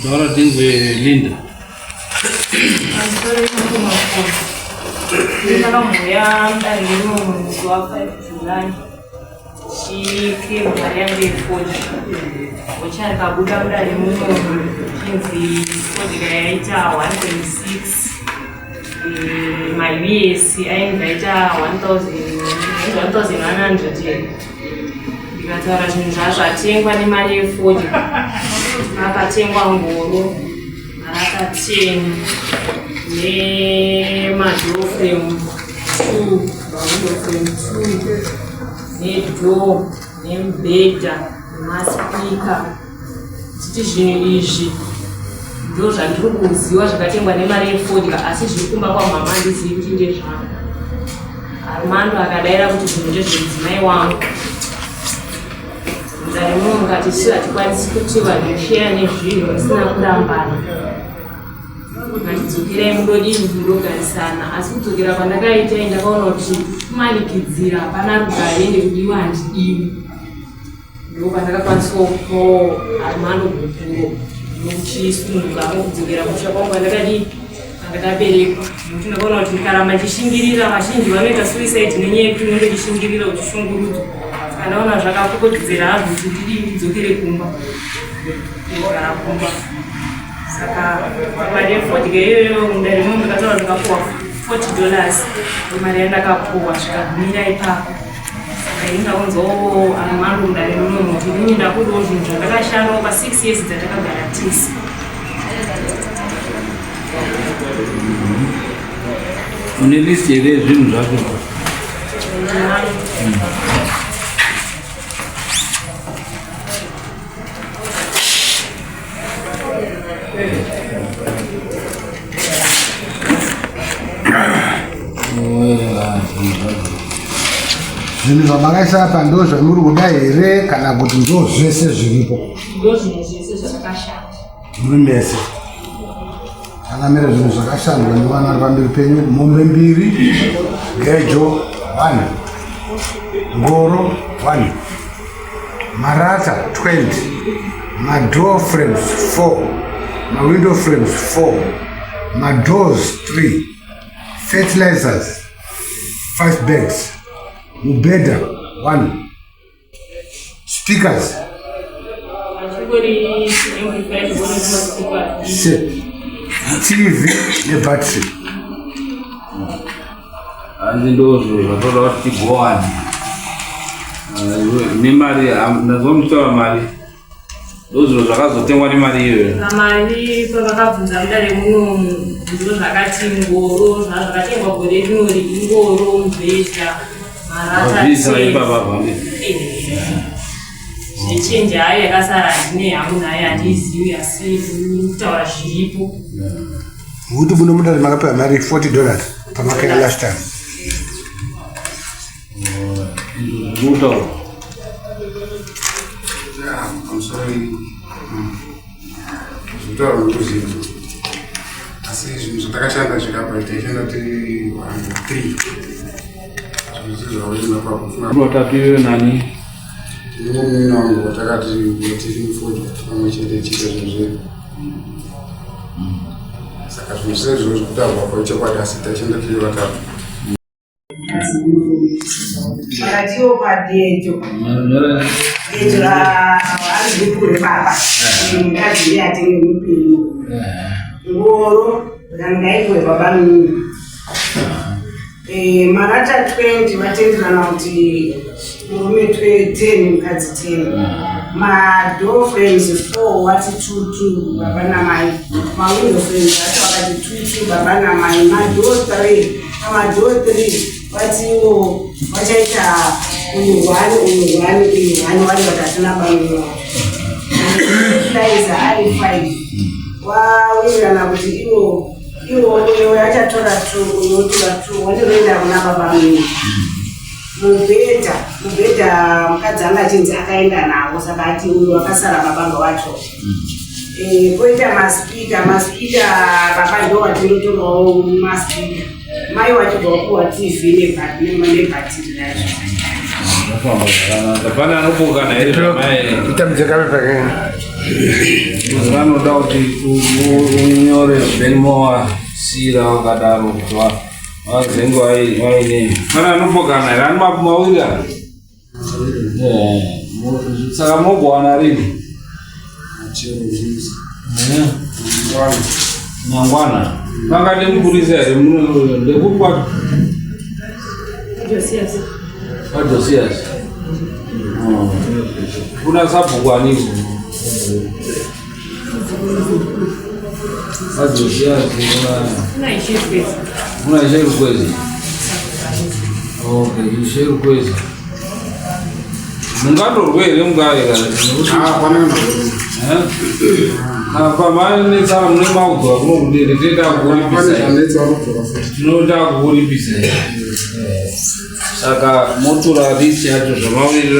Taura tinzwe Linda. Ndakamboya mudare muno musi wa 5 July chiclaim mari yangu yefodya vochakabuda mudare muno chinzi fodya yaita 1.6 maUS ainge aita 1100 ndikataura zvinhu zvazvatengwa nemari yefodya akatengwa ngoro marata 10 nemadoframe 2 mawindoframe 2 nedoor nemubhedha nemaspika Titi zvinhu izvi ndo zvandiri kuziva zvakatengwa nemari yefodya asi zviri kumba kwamama handizivi kuti ndezvangu. Armando akadaira kuti zvinhu ndezvemudzimai wangu. Mudare muno mukati isu hatikwanisi kuti vanhu sheya nezvinhu vasina kurambana. Ngatidzokerai mudodini mudogarisana asi kudzokera kwandakaita ndakaona kuti kumanikidzira hapana rugare ende kudiwa handidiwi. Ndopandakakwanisawo kupawo Armando gupuro nokuchisununguka hangu kudzokera musha kwangu kwandakadii kwandakaberekwa nokuti ndakaona kuti ndikaramba ndichishingirira vazhinji vanoita suicide nenyaya yekuti unenge uchishingirira uchishungurudzwa saka ndaona zvakakokodzera hazvo kuti ndidii ndidzokere kumba kugara kumba saka mari yefodya iyoyo mudare muno ndakataura ndakapuwa 40 dollars mari yandakapuwa zvikagumira ipapo Saka ini ndaunzawo Armando mudare muno kuti inini ndakudawo zvinhu zvandakashandawo pa 6 years dzatakagara tese. Une list here yezvinhu zvacho? Ndinayo. Zvinhu zvamakaisa apa ndo zvamuri kuda here kana kuti ndo zvese zviripo? Ndo zvinhu zvese zvakashanda. Muri mese. Akamira zvinhu zvakashandwa nevana vari pamberi penyu mombe mbiri gejo 1 ngoro 1 marata 20 madoor frames 4 mawindow frames 4 madoors 3 fertilizers 5 bags mubhedha 1 speakers tv nebattery hanzi ndozvo zvatoda kuti tigowane nemari ndazwa muchitaura mari ndozviro zvakazotengwa nemari iyoyo pamari pavakabvunza mudare munomu ndiro zvakati ngoro zvakatengwa gore rinori ingoro mubhedha marata ipapa pambi zvechenji hayo yakasara handine hangu nayo handiizivi asi kutaura zviripo Kuti muno mudare makapiwa mari 40 dollars pamakaenda last time. Mutaura. Pamusoro zvinotaura nokuziva asi zvinhu zvatakashanda zvikapa taishanda tiri one three zvinhu zvizvaoina pakufunga Watatu iwe nani? Munin'ina wangu watakati tiri mufodya pamwe chete tichiita zvinhu zvedu saka zvinhu zvese zvino zvekutaurwa kwa chokwadi asi tashanda tiri vatatu Pakatiwo pagejo gejo raazvikure baba mukadzi uye atenge mupimo ngoro rangaipuwe baba mini Eh, marata 20 vatenderana kuti murume 10 mukadzi 10 madoor frames 4 wati 2 2 baba namai mawindow frames vacho vakati 2 2 baba namai madoor 3 pamadoor 3 vatiwo vachaita uyu 1 uyu 1 uyu 1 vari vatatu nabamwe fertilizer ari 5 wawirirana kuti iwo Iwo uyo achatora tu uyo otora tu wandinoenda kuna baba mini mubhedha mubhedha mukadzi anga achinzi akaenda navo saka ati uyo akasara baba ngawacho eh, poita maspika maspika baba ndo watinotorawo maspika mai wachibva wapuwa tv nebhatiri racho. Zvafamba zvakanaka. Pane anopokana here zvamai? Ita mudzekabe pake. Vanoda kuti unyore Benmoa sira wakadaro kuti vazenge vaine. Pane anopokana here? Ani mawiri aya? Eh, saka mogowana rini? Eh, mangwana. Pangade mupurisa here? Ndekupi kwacho? Josias. KwaJosias. Oh. Kuna sabhuku aniko? KwaJosias kuna Kuna Ishe Kwezi. Kuna Ishe Rukwezi. Okay, Ishe Rukwezi. Mungatorwe here mungave kana nekuti Eh? Kana pamanetsana mune maudzwa kuno kudere toita kukuripisa. Tinoita kukuripisa. Saka motora list yacho zvamawirirana.